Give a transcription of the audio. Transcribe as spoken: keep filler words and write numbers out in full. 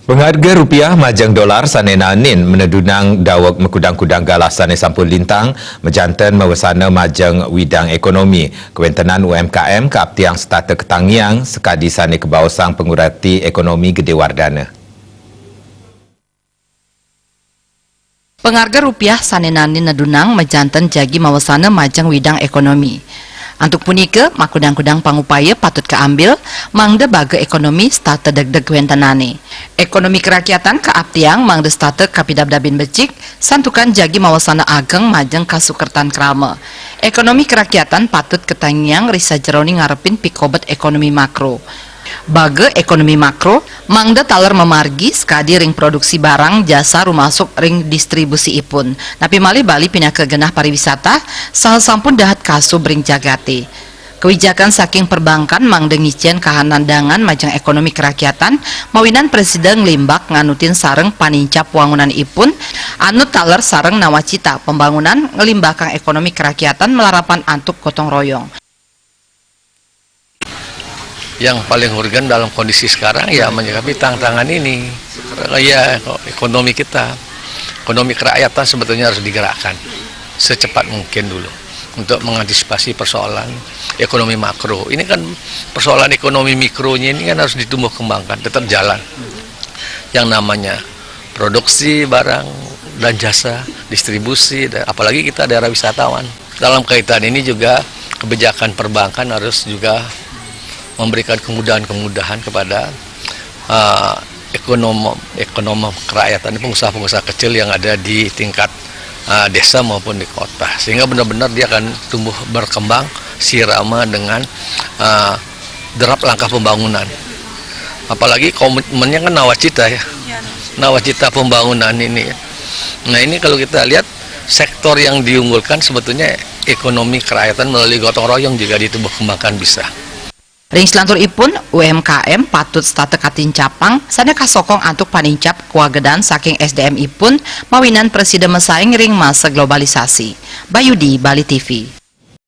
Pengarga rupiah majeng dolar sane naenin menedunang daweg mekudang-kudang galah sane sampun lintang, mejanten mawesana majeng widang ekonomi. Kawentenan U M K M kaaptiang setata katangiang sakadi sane kabaosang pangurati ekonomi Gede Wardana. Pangarga rupiah sane naenin nedunang majanten jagi mawesana majeng widang ekonomi. Antuk punika, makudang-kudang pangupaya patut kaambil, mangda baga ekonomi setata degdeg wentenane. Ekonomi kerakyatan kaaptiang mangda setata kapidabdabin becik, santukan jagi mawesana ageng majeng kasukertan krama. Ekonomi kerakyatan patut katangiang ri sajeroning ngarepin pikobet ekonomi makro. Baga ekonomi makro, mangda taler mamargi sakadi ring produksi barang jasa rumasuk ring distribusiipun. Napi malih Bali pinaka genah pariwisata, saha sampun dahat kasub ring jagate. Kawijakan saking perbankan mangda ngicen kahanandangan majeng ekonomi kerakyatan, mawinan prasida nglimbak nganutin sareng panincap wangunanipun, anu taler sareng nawacita pembangunan nglimbakang ekonomi kerakyatan malarapan antuk gotong royong. Yang paling urgen dalam kondisi sekarang ya menyikapi tantangan ini. Ya, ekonomi kita, ekonomi kerakyatan sebetulnya harus digerakkan secepat mungkin dulu untuk mengantisipasi persoalan ekonomi makro. Ini kan persoalan ekonomi mikronya ini kan harus ditumbuh kembangkan, tetap jalan. Yang namanya produksi barang dan jasa, distribusi, dan apalagi kita daerah wisatawan. Dalam kaitan ini juga kebijakan perbankan harus juga memberikan kemudahan-kemudahan kepada uh, ekonom ekonom kerakyatan, pengusaha-pengusaha kecil yang ada di tingkat uh, desa maupun di kota, sehingga benar-benar dia akan tumbuh berkembang sirama dengan uh, derap langkah pembangunan. Apalagi komitmennya kan nawacita ya, nawacita pembangunan ini ya. Nah, ini kalau kita lihat, sektor yang diunggulkan sebetulnya ekonomi kerakyatan melalui gotong royong juga ditumbuh kembangkan bisa. Ring salanturipun, U M K M patut setata katincapang sane kasokong antuk panincap kawagedan saking S D M ipun mawinan prasida masaing ring masa globalisasi. Bayudi, Bali T V.